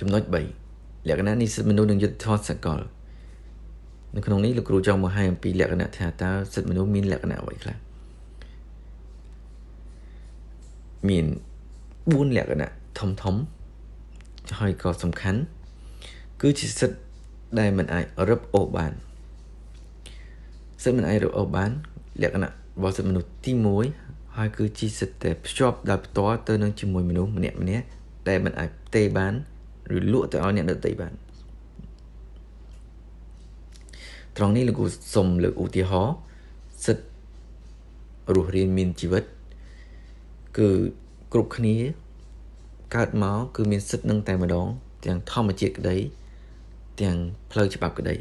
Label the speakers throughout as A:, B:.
A: ចំណុច3លក្ខណៈនៃសិទ្ធិមនុស្សនិងយុត្តិធម៌សកលនៅក្នុងនេះលោកគ្រូចង់បង្ហាញអំពីលក្ខណៈថាតើសិទ្ធិមនុស្សមានលក្ខណៈអ្វីខ្លះមាន4លក្ខណៈធំធំហើយក៏សំខាន់គឺជាសិទ្ធិដែលមិនអាចរឹបអូសបានសិទ្ធិមិនអាចរឹបអូសបានលក្ខណៈរបស់សិទ្ធិមនុស្សទី1ហើយគឺជាសិទ្ធិដែលភ្ជាប់ដោយផ្ទាល់ទៅនឹងជាមួយមនុស្សម្នាក់ម្នាក់ដែលមិនអាចផ្ទេរបានឬលក់ទៅឲ្យអ្នកដទៃបានត្រង់នេះលោកគ្រូសូមលើកឧទាហរណ៍សិទ្ធិរស់រានមានជីវិតគឺគ្រប់គ្នាកើតមកគឺមានសិទ្ធិនឹងតែម្ដងទាំងធម្មជាតិក្តីទាំងផ្លូវច្បាប់ក្តី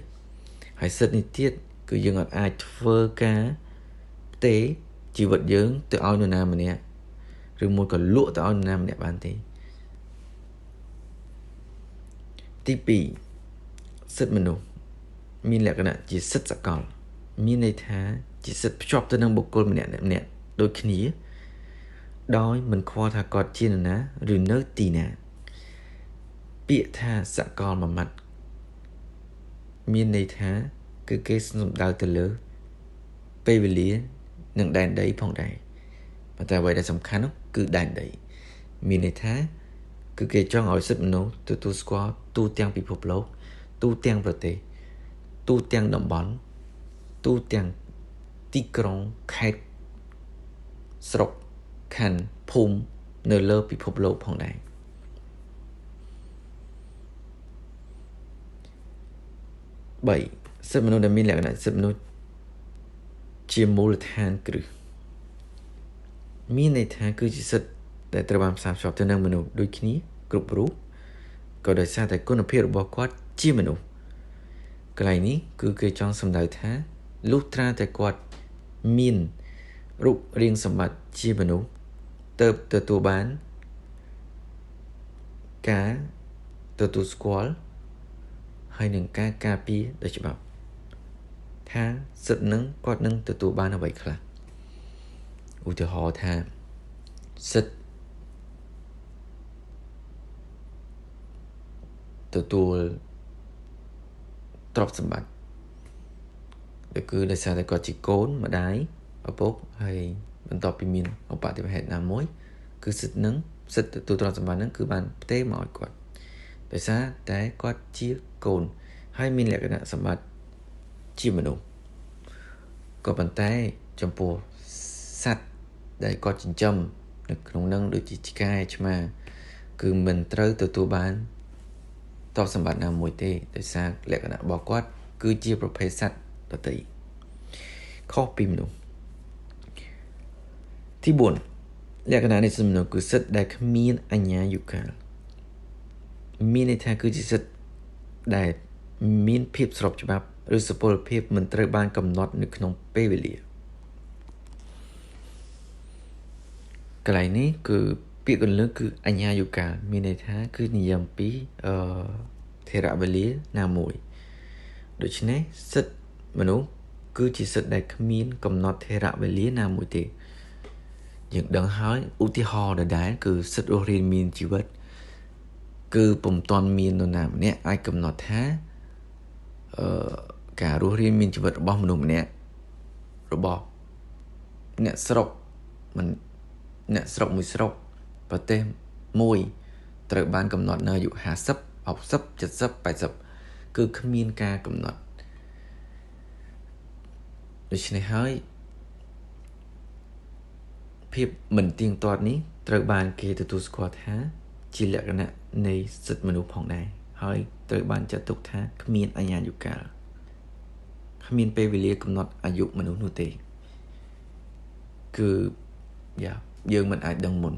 A: ហើយសិទ្ធិនេះទៀតគឺយើងអាចធ្វើការផ្ទេរជីវិតយើងទៅឲ្យនរណាម្នាក់ឬមួយក៏លក់ទៅឲ្យនរណាម្នាក់បានទេទី2សិទ្ធិមនុស្សមានលក្ខណៈជាសិទ្ធិសកលមានន័យថាជាសិទ្ធិភ្ជាប់ទៅនឹងបុគ្គលម្នាក់ម្នាក់ដូចគ្នាដោយមិនខ្វល់ថាគាត់ជានរណាឬនៅទីណាពាក្យថាសកលមួយម៉ាត់មានន័យថាគឺគេសំដៅទៅលើពេលវេលានិងដែនដីផងដែរប៉ុន្តែអ្វីដែលសំខាន់នោះគឺដែនដីមានន័យថាគឺគេចង់ឲ្យសិទ្ធិមនុស្សទទួលស្គាល់ទូទាំងពិភពលោកទូទាំងប្រទេសទូទាំងតំបន់ទូទាំងទីក្រុងខេត្តស្រុកខណ្ឌភូមិនៅលើពិភពលោកផងដែរ3សិទ្ធិមនុស្សដែលមានលក្ខណៈសិទ្ធិមនុស្សជាមូលដ្ឋានគ្រឹះមានន័យថាគឺជាសិទ្ធិដែលត្រូវបានផ្សារភ្ជាប់ទៅនឹងមនុស្សដូចគ្នាគ្រប់រូបក៏ដោយសារតែគុណភាពរបស់គាត់ជាមនុស្សកន្លែងនេះគឺគេចង់សម្ដៅថាលុះត្រាតែគាត់មានរូបរាងសម្បត្តិជាមនុស្សទើបទទួលបានការទទួលស្គាល់ហើយនឹងការការពារដោយច្បាប់ថាសិទ្ធិនឹងគាត់នឹងទទួលបានអ្វីខ្លះឧទាហរណ៍ថាសិទ្ធិទទួលទ្រព្យសម្បត្តិដែលគឺដោយសារតែគាត់ជាកូនម្ដាយឪពុកហើយបន្ទាប់ពីមានឧបទ្ទវហេតុណាមួយគឺសិទ្ធិនឹងសិទ្ធិទទួលទ្រព្យសម្បត្តិនឹងគឺបានផ្ទេរមកឲ្យគាត់ដោយសារតែគាត់ជាកូនហើយមានលក្ខណៈសម្បត្តិជាមនុស្សក៏ប៉ុន្តែចំពោះសត្វដែលគាត់ចិញ្ចឹមនៅក្នុងនឹងដូចជាឆ្កែឆ្មាគឺមិនត្រូវទទួលបានទ្រព្យសម្បត្តិណាមួយទេដោយសារលក្ខណៈរបស់គាត់គឺជាប្រភេទសត្វដទៃខុសពីមនុស្សទី4លក្ខណៈនៃសិទ្ធិមនុស្សគឺសិទ្ធិដែលគ្មានអញ្ញាយុកាលមានន័យថាគឺជាសិទ្ធិដែលមានភាពស្របច្បាប់ឬសុពលភាពមិនត្រូវបានកំណត់នៅក្នុងពេលវេលាកន្លែងនេះគឺពាក្យកន្លឹះគឺអញ្ញាយុកាលមានន័យថាគឺនិយាយអំពីថេរវេលាណាមួយដូច្នេះសិទ្ធិមនុស្សគឺជាសិទ្ធិដែលគ្មានកំណត់ថេរវេលាណាមួយទេយើងដឹងហើយឧទាហរណ៍ដដែលគឺសិទ្ធិរស់រានមានជីវិតគឺពុំទាន់មាននរណាម្នាក់អាចកំណត់ថាការរស់រានមានជីវិតរបស់មនុស្សម្នាក់របស់អ្នកស្រុកមិនអ្នកស្រុកមួយស្រុកប្រទេសមួយត្រូវបានកំណត់នៅអាយុ50 60 70 80គឺគ្មានការកំណត់ដូច្នេះហើយភាពមិនទៀងទាត់នេះត្រូវបានគេទទួលស្គាល់ថាជាលក្ខណៈនៃសិទ្ធិមនុស្សផងដែរហើយត្រូវបានចាត់ទុកថាគ្មានអញ្ញាយុកាលគ្មានពេលវេលាកំណត់អាយុមនុស្សនោះទេគឺយើងមិនអាចដឹងមុន